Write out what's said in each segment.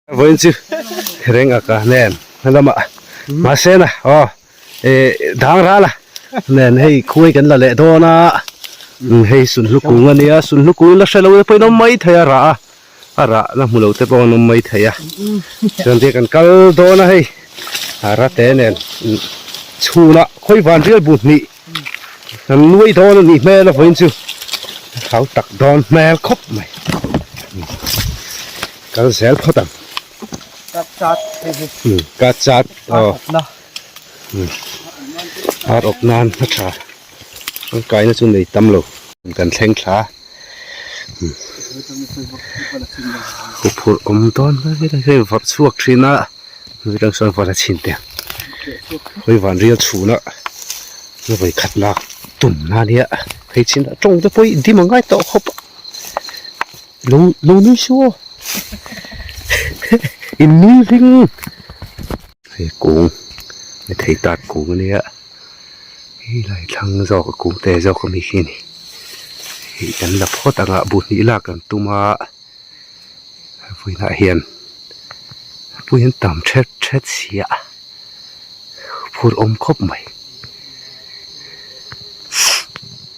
Vawiin chu reng a ka nen lamah mahse na aw eh dang ral a nen hei khuai kan la leh dawn a hei sunhlu kung a nia sunhlu kung la hre lo te pawhin a awm mai thei a rah a a rah la hmu lo te pawh an awm mai thei a chuan tia kan kal dawn a hei a rate nen chhunah khawi van rial bu hnih kan nuai dawn a nih hmel a vawiin chu hlau tak dawn hmel khawp mai kal zel phawt ang ka chat aw ar awp nan a tha tangkaina chu nei tam lo kan thleng thla huphurh awm dawn hei vawrh chhuak thin a. Mitang sawn vala chhin te hawi van rial chhun a na vawi khat lak tum na nia hei chin ah tawng te pawh hi dim a ngai tawh khawp a lo lo nui suh aw in nui hling hei kung thei tat kung ania helai thlang zawk a kung te zawk ami khi a ni hei kan la phawt ang a bu hnih lak kan tum a. Vawiinah hian pui an tam thet thet si a phur awm khawp mai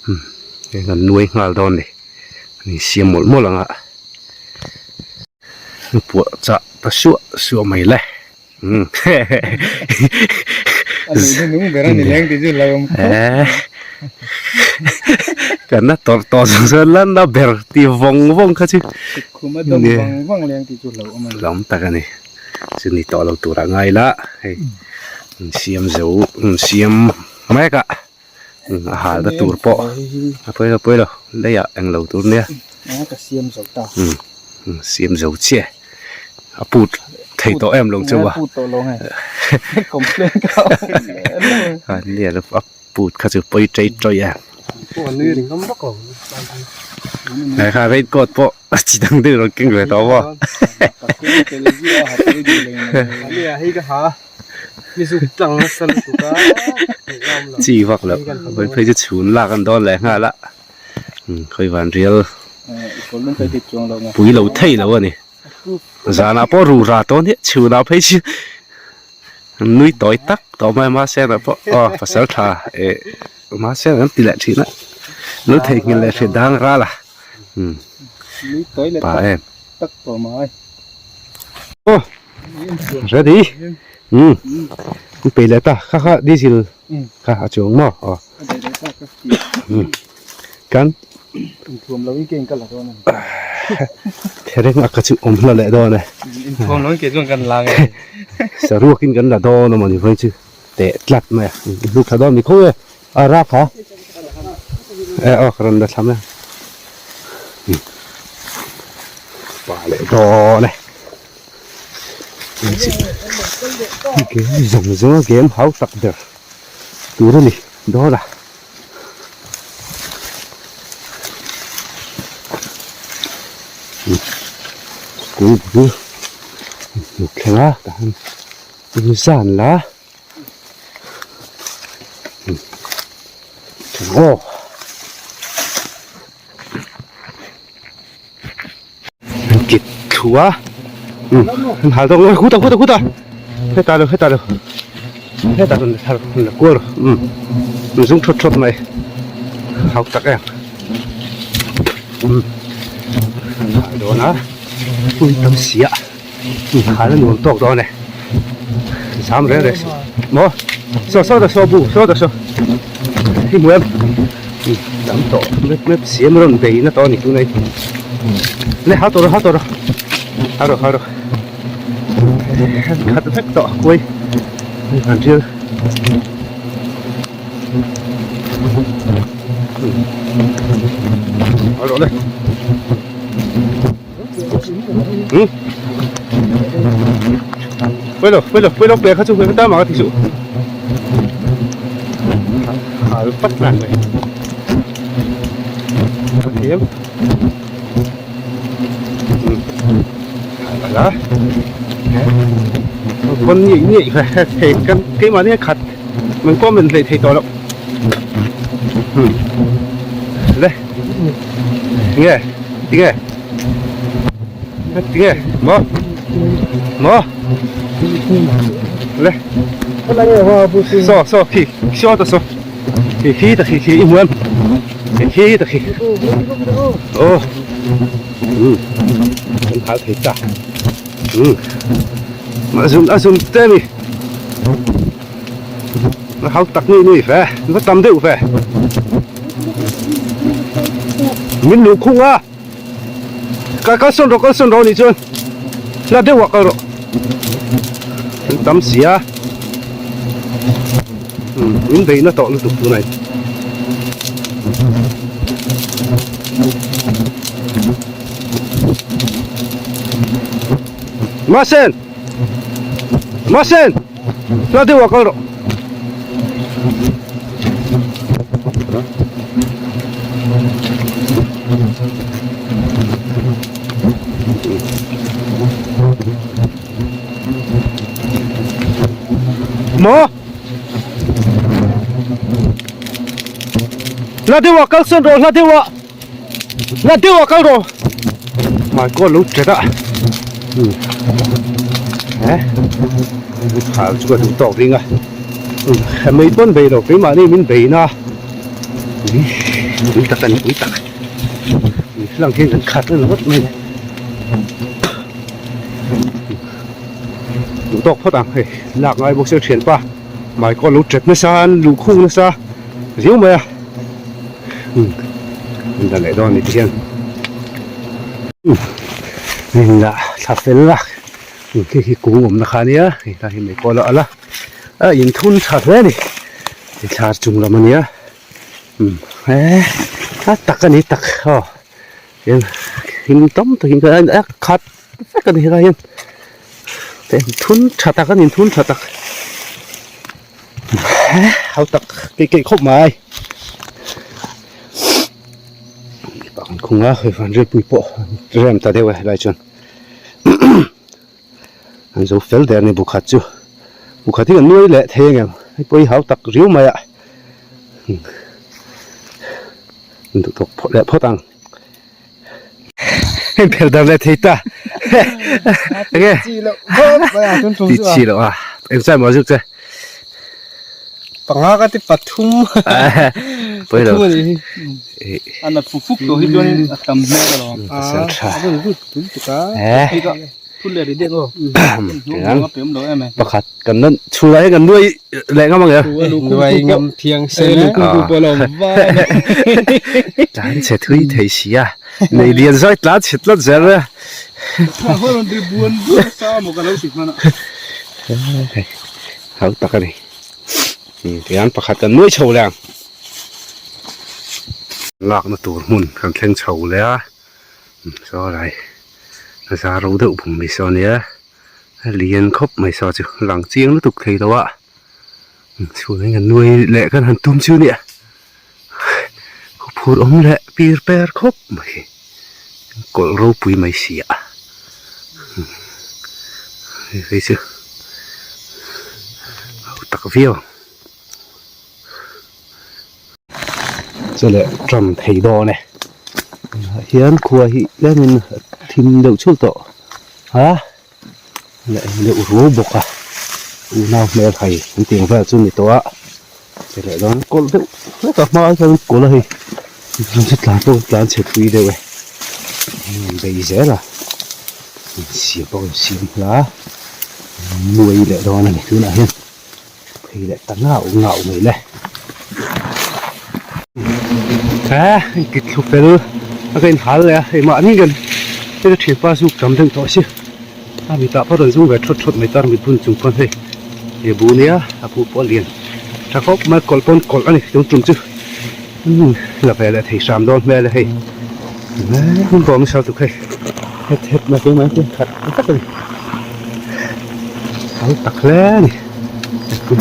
umm heng an nuai nghal dawn a ni an insiam mawlh mawlh ang a puah chah ta suah suah mai le. Kan na tawrh tawh zawng chuan la na ber ti vawng vawng kha chu hlauhawm tak a ni chu ni tawh lo tur ah ngai la hei siam zo siam mek a a hal na tur pawh a pawi lo pawi lo leiah eng lo tur nia siam zo chiah a put thei tawh em lo chu a a put kha chu pawi chei chawi em he kha rain coat pawh chi dang deuh rawn keng ve tawh maw. Chi vak loh vawi phei chu chhun lak an dawn leh nghal a khawi van rial pui lo thei lo a ni zanah pawh ru ra tawn hi chhunah phei chu nui tawi tak tawh mai a mahse ah pawh aw pasal tha eh mahse an ti leh thin a lo theihnghilh leh hriat dang ral a pa em. Aw ready umm an peih leh ta kha kha diesel kha a chuang maw aw umm kan thereng a ka chu awm hla leh dawn e saruak in kan la dawn a mawni vawi chu teh tlat mai a hnuk thla dawn mi khaw e a rak ha e aw ka rawn la thla mai a pa leh dawn e game zawng zawng a game hau tak ber tur a ni dawn a. School bul hnuk thleng a tah hian inzan la aw. An kit thlu a an hal dawk khuta khuta khuta hetah lo hetah lo hetah rawn thar rawn la kual rawh an zum thawt thawt mai hau tak em an hal dawn a hun tam si a hal a nuam tawk dawn e zam reng reng suh maw saw saw ta saw bu saw ta saw i hmu em tam tawh map map siam rawn bei na tawh a ni tunai le ha tawh rawh ha tawh rawh ha rawh ha rawh khat vek tawh kuai han rial ha rawh le. Quay rồi, quay rồi, quay rồi, bè khá chung với ta mà thì sự. À, bắt lại này. Kiếm. Đó. Con nhị nhị phải thầy cái cái mà này khát mình có mình lấy thầy to lắm. Đây. Nghe. Tinge. Tinge. Maw. Maw? Le. Saw saw khi saw ta saw. Khi khi ta khi khi i hmu em. Khi khi ta khi. Aw. Um. Kan hal thei ta. Um. A zun a zun te ni. A hau tak ni ni ve. Va tam deuh ve. Min luh khung a. Kal kal sawn rawh kal sawn rawh anih chuan hla deuh ah kal rawh an tam si a umm in beihna tawh lutuk tunah hian. Masen! Masen! Hla deuh ah kal rawh. Maw? Hla deuh ah kal sawn rawh hla deuh ah. Hla deuh ah kal rawh. My god lo ṭet a. Eh? Khal chu ka duh tawk ring a. Mei pawn bei lo keimahni min bei na. Ui tak a ni ui tak. Hlang hian kan khat reng ringawt mai. Duh tawk phawt ang hei lak ngai bawk sia thianpa Michael lo ṭet nasa an luhkhung nasa riau mai a. An la leh dawn a ni ti hian in la thla fel a khi khi kung awmna kha ania hei lai hi mei pawh a la alh a a inthun tha hle a ni thla chung lam a nia he a tak a ni tak aw hian him tam takin a khat vek a ni helai hian thun tha tak a ni thun tha tak. Hau tak keih keih khawp mai pakhat khung a hei van rilpui pawh rem ta deuh e helai chuan an zo fel der a ni bukhat chu bukhat hi kan nuai leh thei ang em hei pawh hi hau tak riau mai a duh tawk phawt leh phawt ang. Hei phel dar leh thei ta enge ti chi loh a eng chuan maw zuk che panga ka ti pathum pawi lo ana fuk fuk to hi chuan a tam hmel lo pasal tha pakhat kan nan chhul ah hian kan nuai leh ngam ang em nuai ngam thiang se tlan chhe thui thei si a nei lian zai tlan chhe tlat zel a hau tak a ni tihian pakhat kan nuai chho leh ang lakna tur hmun kan thleng chho leh a. Saw lai a zar ro deuh bawm mai saw ania a lian khawp mai saw chu lang chiang lutuk thei lo a chhun hian kan nuai leh kan han tum chu nia khawphur awm leh pir per khawp mai kawlh ropui mai si a hei chu a tak viau ang. Chuleh tram thei dawn e tunah hian khua hi tlemin a thim deuh chhulh tawh a leh eng deuh ruau bawk a unau hmel hai an tih ang vel chu a ni tawh a chuleh dawn kawlh deuh hlek a hmaah chuan kawlh a hei chu tlan pawh tlan chhe thui deuh e an bei zel a insiam pawh a insiam hla nuai leh dawn a ni tunah hian. Phei leh ta ngau ngau mai le. He kit thlu fel a ka inhal leh a hei mahni kan hei ka thianpa zuk tam deuh tawh si a mitah pawh rawn zum ve thawt thawt mai tar mit bun chung pawn hei he bu nia a bu pawh a lian tha khawp mai kawlh pawn kawlh a ni tum tum chu la ve leh thei hram dawn hmel e hei hun bawm nasa lutuk hei het het mai keimah hian khat tak a ni hau tak hle a ni.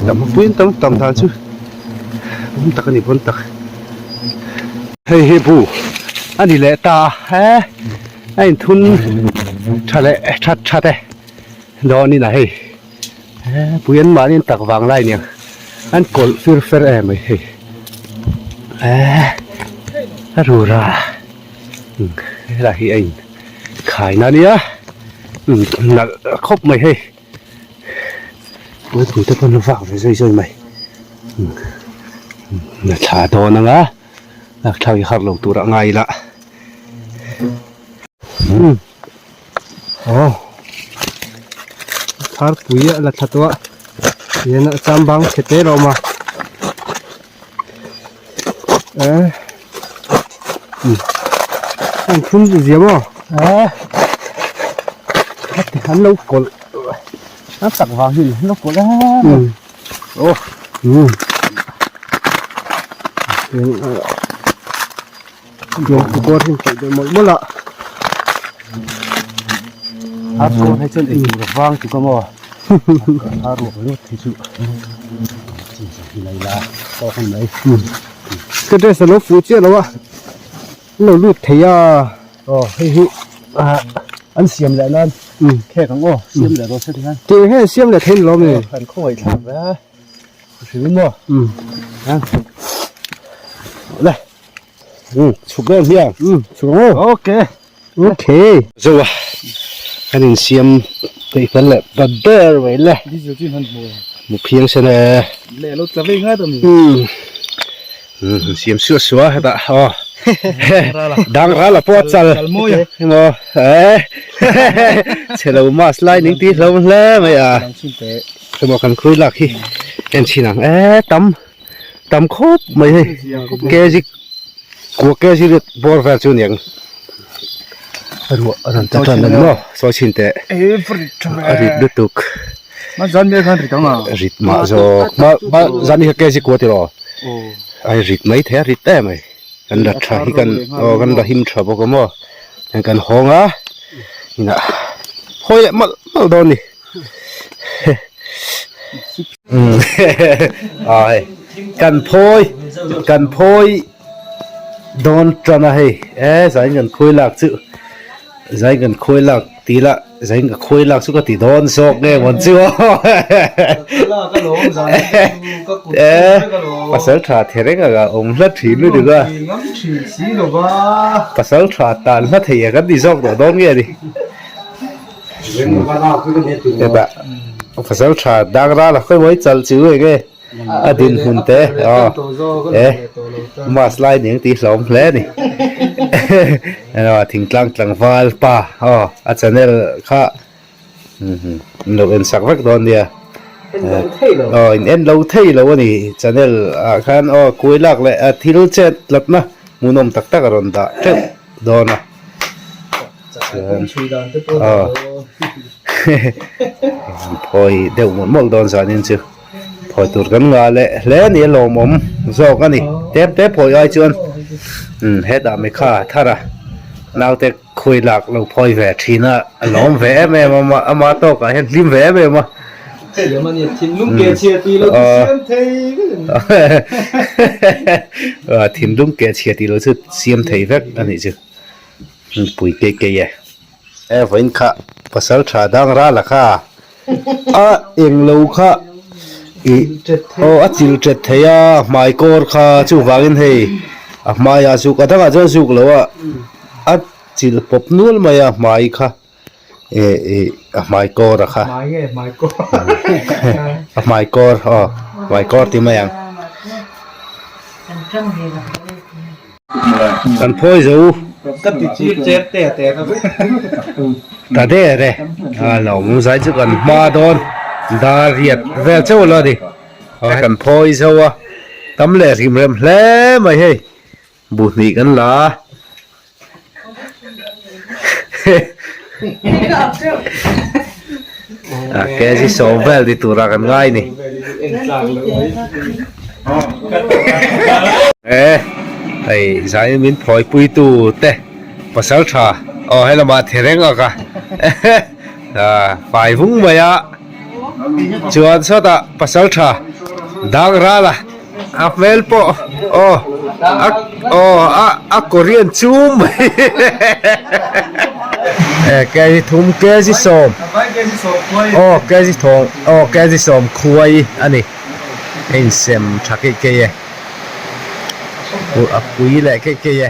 Tam puiin tam tam dan chu awm tak a ni pawn tak hei hi bu a ni leh ta he a inthun tha leh that that e dawn in a hei he pui an mahni an tak vang lai aniang an kawlh fir fer em mai hei he a rura helai hi a in khaina ania. Nalh khawp mai hei. Puitling te pawn vak ve zui zui mai. Na thla dawn anga lak thlak hi har lo tur a ngai ila. Aw thar pui a la thla tawh a tihian a cham bang chhe te lo awm a eh an phun zia maw eh an lo kawlh a tak vang hi an lo kawlh em aw Kawr hi an paih deuh mawlh mawlh a. A kawr hi chuan eitur a vang tuk a maw a ruak ringawt hi chu chinchang hi la ila tawk a ni mai. Ka dress a lo fuh chiah lo a an lo lut thei a. Aw hei hi an siam leh nan khek ang aw siam leh rawh se tikhan. Tih hian siam leh thei ni lo mi. Kan khawngaih thlak ve a hrilh maw. Le. Chhuk dawn hian. Chhuk ang aw. Okay. Okay. Zo a kan insiam peih fel leh ta der mai le. Diesel chu han hmu. Mu phiang sen e. Le lo tla vei ngai ta mi. Siam suah suah hetah aw. Dang ral a pawh chal. Emaw eh chhelo mask lai ning tih hlawm hle mai a. Emaw kan khui lak hi en chhin ang e tam. Tam khawp mai hei kg kua kg rit bawr vel chu aniang ruah a rawn ta tan ani maw sawi chhin teh a rit lutuk rit mah zawk hma hma zan hi kha kg kua tiraw a rit mai thei a rit em mai kan la tha hi kan aw kan la him tha bawk a maw heng kan hawng a inah hawi leh malh malh dawn a ni. Ai kan phawi kan phawi dawn tan a hei e zain kan khawi lak chu zain kan khawi lak tih lah zain ka khawi lak chu ka ti dawn zawk nge mawn chu aw e pasal tha the reng anga awm hla thin lutuk a pasal tha tan hla thei a kan ti zawk tawh dawn nge ni. Hetah pasal tha dang ral a khawi mawi chal chu eng e a dinhmun te aw e mask lai ning tih hlawm hle a ni thingtlang tlangval pa aw a channel kha an lo en sak vek dawn nia aw in en lo thei lo a ni channel ah khan aw kuai lak leh a thil chet tlatna hmuhnawm tak tak a rawn dah teuh dawn a. Phawi deuh mawlh mawlh dawn zanin chu phawi tur kan ngah leh hle a ni a lawmawm zawk a ni tep tep phawi ai chuan hetah mi kha thar a naute khawi lak lo phawi ve thin a a lawm ve em em a ama tawkah hian hlim ve em em a thinlung keh chhia tih lo chu siam thei vek a nih chu. Pui keih keih e. E vawiin kha pasal tha dang ral a kha a englo kha i aw a chil tet thei a hmai kawr kha chuvangin hei a hmaiah zuk a dangah chuan zuk lo a a chil pawp nual mai a hmai kha e i a hmai kawr a kha a hmai kawr aw hmai kawr tih mai ang. Kan phawi zo ta der e a lo awm zai chu kan hma dawn dar riat vel chauh lo a ni kan phawi zo a tam leh rim rem hle mai hei bu hnih kan la a a kg sawm vel ni tura kan ngai ni e hei zai min phawi pui tu te pasal tha aw he lamah the reng a ka a fai vung mai a chuan sawtah pasal tha dang ral a. A hmel pawh aw a aw a a Korean chum mai e kg thum kg sawm aw kg thawng aw kg sawm khuai a ni a insem tha keih keih e a pui leh keih keih e.